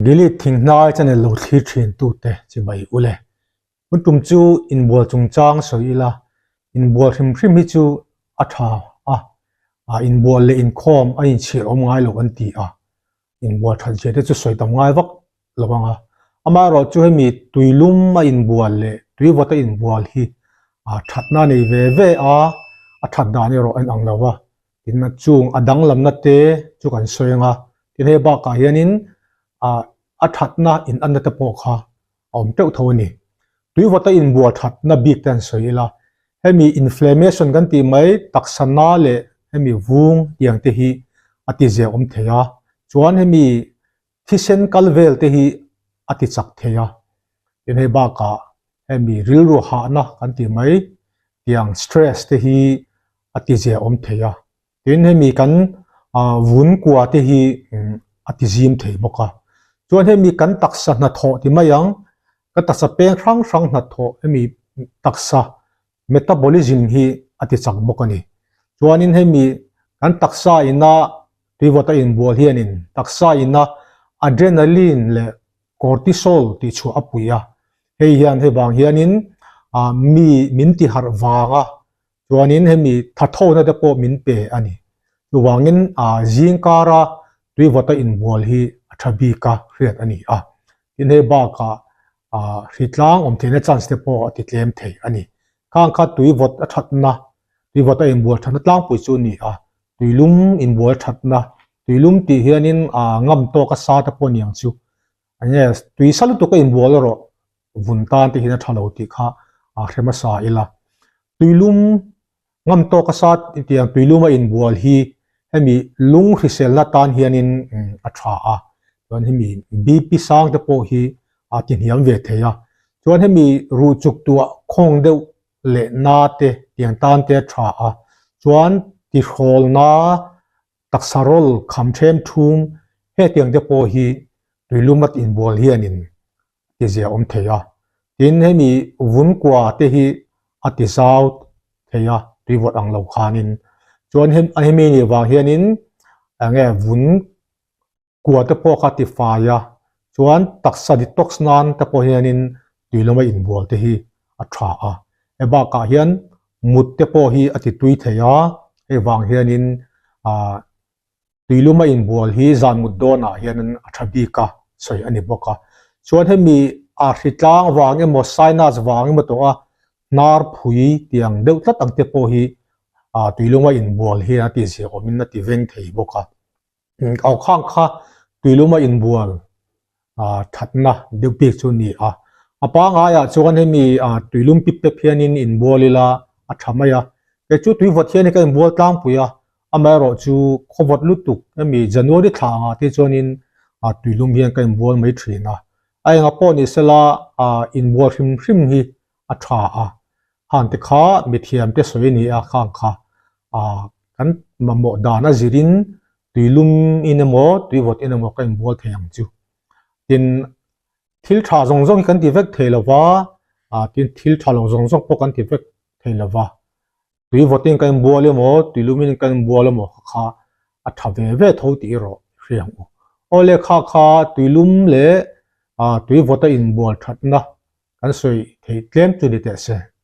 Gilead thinghnai channel lo thlir thin tute chibai ule. Hun tum chu inbual chungchang sawi ila, inbual hrim hrim hi chu a tha a, inbual leh inkhawm a inchhir awm ngai lo an ti a, inbual that zia te chu sawi tam ngai vak lo ang a. Amaherawhchu hemi tuilum a inbual leh tuivawt a inbual hi thatna a nei ve ve a, a that dan erawh a inang lo va. Tin, chung a danglamna te chu kan sawi ang a, tin hei bakah hianin a thatna inanna te pawh kha a awm teuh tho a ni. Tuivawta inbual thatna bik te an sawi ila, hemi inflammation kan tih mai taksa na leh hemi vung tiang te hi a ti zia awm thei a, chuan hemi thisen kal vel te hi a ti chak thei a, tin hei bakah hemi rilru hahna kan tih mai tiang stress te hi a ti zia awm thei a. Tin, hemi kan vun kua te hi a ti zim thei bawk a. Chuan hemi kan taksa hnathawh ti mai ang, kan taksa peng hrang hrang hnathawh hemi taksa metabolism hi a ti chak bawk a ni. Chuanin hemi kan taksa ina tuivawt a inbual hianin taksa ina adrenaline leh cortisol tih chhuah a pui a. Hei hian hei vang hianin mi min ti harh vanga Chuanin hemi thathona te pawh min pe a ni. Chuvangin zing kara tuivawta inbual hi a tha bik a hriat a ni a. Tin hei bakah hritlang awm theihna chance te pawh a ti tlem thei a ni. Khang kha tuivawt a thatna, tuivawta inbual thatna tlangpui chu a ni a. Tuilum inbual thatna, tuilum tih hianin ngam tawka sa te pawh a ni ang chu. Enge tui sa lutuk a inbual erawh vun tan te hian a tha lo tih kha a hre hmasa ila. Tuilum ngam tawk a sa tiang tuilum a inbual hi hemi lung hriselna tan hianin a tha a, chuan hemi BP sang te pawh hi a ti hniam ve thei a. Chuan hemi ruh chuk tuah khawng deuh leh na te tiang tan te a tha a, chuan tihrawlna Taksa rawl kham then thum hetiang te pawh hi tuilum at inbual hianin a ti zia awm thei a. Tin, hemi vun kua te hi a ti zau thei a, tuivawt ang lo khanin. Chuan hemi nih vang hianin enge vun Kua te pawh kha ti fai a, chuan taksa detox nan te pawh hianin tui lama inbual te hi a tha a. Hei bakah hian mut te pawh hi a ti tui thei a, hei vang hianin ah tui luma inbual hi zan mut dawnah hianin a tha bik a sawi a ni bawk a. Chuan hemi a hritlang vang emaw sinus vang emaw tawh a hnar phui tiang deuh tlat ang te pawh hi ah tui luma inbual hian a tihzia awmin a ti veng thei bawk a. Au khang kha tuiluma inbual thatna deuh bik chu a ni a. A pangaiah chuan hemi tuilum pip pep hianin inbual ila a tha mai a. Kei chu tuivawt hian ka inbual tlangpui a, amaherawh chu khawvawt lutuk hemi January thla angah te chuanin tuilum hian ka inbual mai thin a. A enga pawh ni sela inbual hrim hrim hi a tha a. Hang te kha mithiam te sawi a ni a, khang kha kan mamawh dan a zirin tuilum in emaw tuivawt in emaw ka inbual thei ang chu. Tin, thil tha zawng zawng hi kan ti vek thei lo va, tin thil tha lo zawng zawng pawh kan ti vek thei lo va. Tuivawt in kan inbual emaw tuilum in kan inbual emaw kha kha a tha ve ve tho tih erawh hria ang u. Aw le kha kha tuilum leh tuivawt a inbual thatna kan sawi theih tlem chu ni teh se.